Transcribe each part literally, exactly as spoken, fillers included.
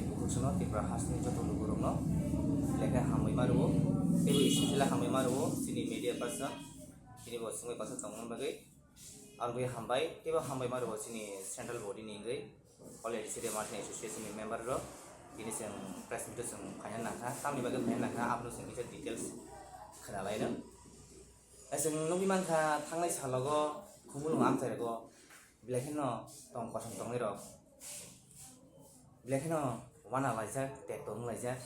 Bukhuk sono Tripura hasteni joto lukurokno belai khe hambai ma rwo, teibo specially hambai ma rwo chini media person, chini bo swngwi bwsa tongmani bagwi. Ang bai hambai, teibo hambai ma rwo chini central body ni wngwi, All A D C Merchant Association ni member rok. Tini chwng press meet o chwng phaina nangkha, tamni bagwi phaina nangkha, abono chwng kisa details khna laino. Chwng nugwi mankha, thangnai salogo Khumulwng amchairego belai kheno tong kosom tongnai rok, belai kheno wana laijak, tekto wng laijak.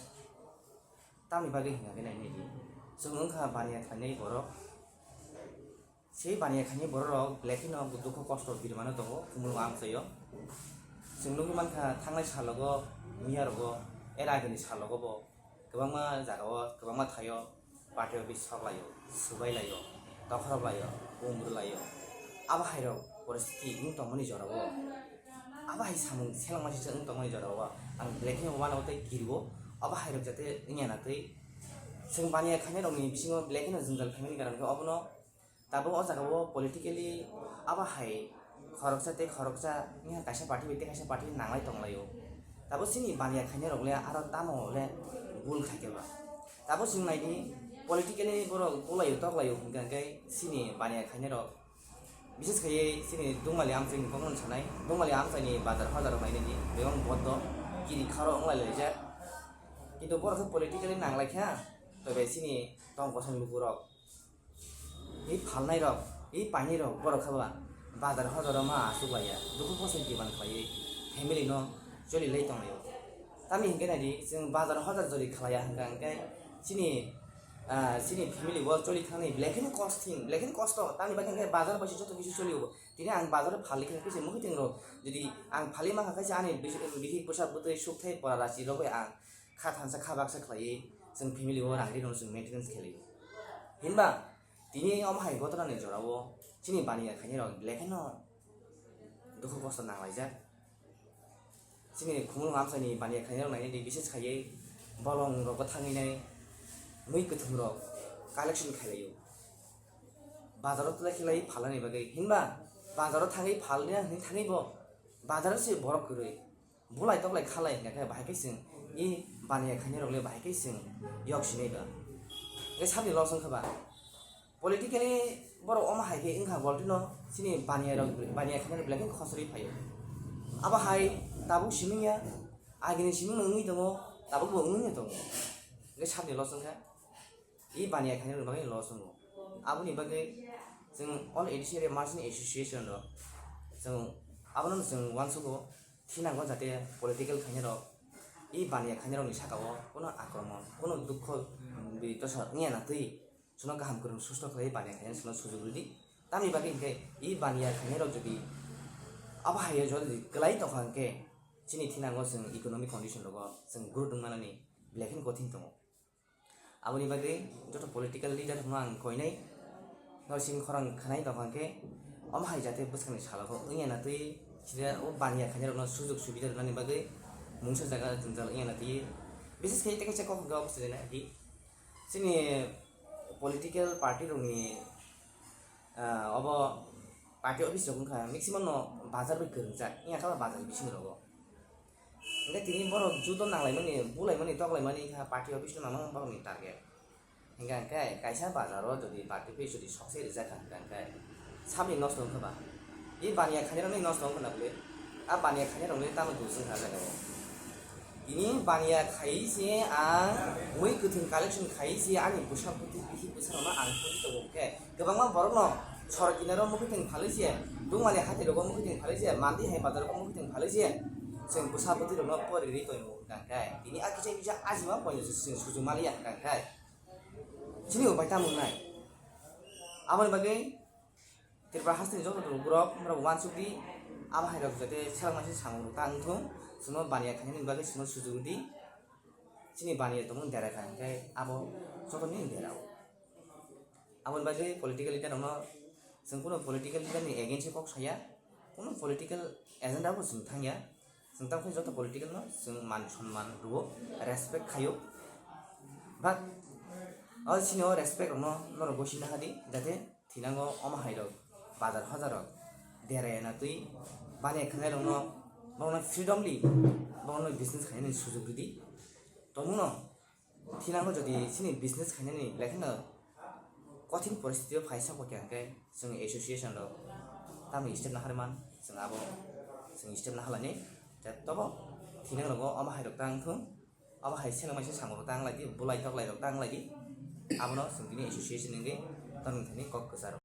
Tamni bagwi hwnka khe nainai di, chwng wngkha baniya khainai borok. Sei baniya khainai borok rok belai kheno dukhu kosto birmano tongo Khumulwng amchaio. Chwng nugwi mankha, thangnai salogo, miya rogo, er agini salogo bo kwbangma jagao, kwbangma thaio party office sok laio, swbai laio, dokhorok laio, bumbrwi laio. Abo hai rok poristiti wng tongmani jorao, abo hai samung selengma sisa wng tongmani jorao ang belai kheno uanao tei kirio. Abo hai rok jate wngya na twi, chwng baniya khainai rokni bisingo belai kheno jwngjal phaimani karon khe obono tabuk o jaga o politically abo hai khoroksa tei khoroksa wngya, kaisa party bai tei kaisa party nanglai tonglaio. Tabuk chini baniya khainai rok le aro tamo le bul khai khe ba. Tabuk chwng nai di, politically borok bulaio toklaio hwnkha khe chini baniya khainai rok, bises khaiwi chini Dungmali amchaini kokno sanai, Dungmali amchaini bazar hajaro nainai di, bebak bodo kiri kharo wnglai laijak. Kintu borok khe politically nanglai kha, tobe chini tong kosong lukurok. I phalnai rok, i painai rok borok khe ba bazar hojaro ma asuk laiya, dukhu kosto diban khlaiwi family no choli lai tonglaio. Tamni hinkhe naidi, chwng bazar hojar jodi khlaiya hwnkha hinkhe chini, ah, chini family bo choli thangni belai kheno kosting, belai kheno kosto. Tamni bagwi hinkhe bazar bai se joto kisu cholio. Tini ang bazar o phalwi khe kisa mwkhwtwng rok, jodi ang phalwi mankha khe ani bihik bwsa bwtwi sukthai pora rachi rok bai ang kha thansa kha baksa khlaiwi chwng family o rang ri rwno chwng maintenance khlaio. Hinba tini omo hai gotorani jorao chini baniya khainai rok belai kheno dukhu kosto nanglaijak. Chini Khumulwng amchaini baniya khainai rok nainai di, bises khaiwi bolong rok thangwi nai mui kwthwng rok collection khailaio. Bazaro tla khlai phalnani bagwi hinba bazaro thangwi phalnani hwnwi thangwi bo bazaro se borok kwrwi. Bulai toklai khalai hingkha khe bahai khe chwng i baniya khainai rok le bahai khe chwng yok sinai ba. Hingkhe sabni loss wngkha ba. Politically borok omo hai khe wngkha golti no chini baniya rok, baniya khainai rok belai khe khosori phaio. Abo hai tabuk siming ya, agini siming no wngwi tongo, tabuk bo wngwi no tongo. Hingkhe sabni loss wngkha. I baniya khainai rok bagwi loss wngo. Aboni bagwi chwng All A D C Merchant Association rok chwng abono chwng uansugo, thinango jate political khainai rok i baniya khainai rokni sakao kuno akromon, kuno dukho, bi dosa wngya na twi chwngno kaham kwrwng susto khlai baniya khainai chwngno sujuk rwdi. Tamni bagwi hinkhe i baniya khainai rok jodi abo hai o jodi kwlai tongkha hinkhe chini thinango chwng economic condition rogo chwng growth wngmanani belai kheno kothin tongo. Aboni bagwi joto political leader rokno ang koinai, noising khorang khanai tongkha khe, omo hai jate bwskangni salo kho wngya na twi sida o baniya khainai rokno sujok subida rwnani bagwi mungsa jaga jwngjal wngya na twi. Bises khe tei kaisa kok hwnkhe obo se nai di, chini political party rokni, ah, obo party office rok wngkha maximum no bazar bai kwrwngjak, wngya khe bazar bising rogo. Hingkhe tini borok judo nanglaimani, bulaimani, toklaimani wngkha party office no nangmani borokni target. Hingkha hingkhe kaisa bazaro jodi party office jodi sokse rijak kha hingkha hingkhe sabni nosto wngkha ba? I baniya khainai rokni nosto wngkha na bwle? A baniya khainai rokni tamo dos wngkha a jaga o. Tini baniya khai se ang mui kwthwng collection khai se ani bwsa bwtwi bihik bwsa rokno ang pori tongo hingkhe. Kwbangma borokno sorok kinaro mwkhwtwng phalwi se, Dungmali hathai rogo mwkhwtwng phalwi se, Mandi hai bazar rogo mwkhwtwng phalwi se, chwng bwsa bwtwi rokno pori rwi tongo hwnkha khe, tini a kisa kisa ajima poino se chwng sujuk maliya hwnkha khe, chini upai tamo wngnai? Aboni bagwi Tripura hasteni joto borok borok uansuk di, abo hai rok jate selengma se samung rok ta wng thung, chwngno baniya khainani bagwi chwngno sujuk rw di, chini baniya tongmung dera kha hwnkhe abo joto ni dera o. Aboni bagwi political leader rokno chwng kunu political leader ni against o kok saya, kunu political agenda bo chwng thangya, chwng tamo khe joto political no chwng man sonman rwo, respect khaio, but o chini o respect rokno norok gosina hadi jate thinango omo hai rok bazar hojar rok deraya na twi baniya khanai rokno Bono freedomly bono business khainani sujug ridi. Tongmuno thinango jodi chini business khainani lekheno kothin poristiti o phai sokbo khe hwnkhe chwng association rok tamni step naharman chwng abo chwng step nahalaini. Tobo thinangrogo omo hai rok tang thung. Abo hai seno maisa samung tang lai di, bulai tok lai rok tang lai di. Abono chwng tini association wngwi tongthani kok kwcharo.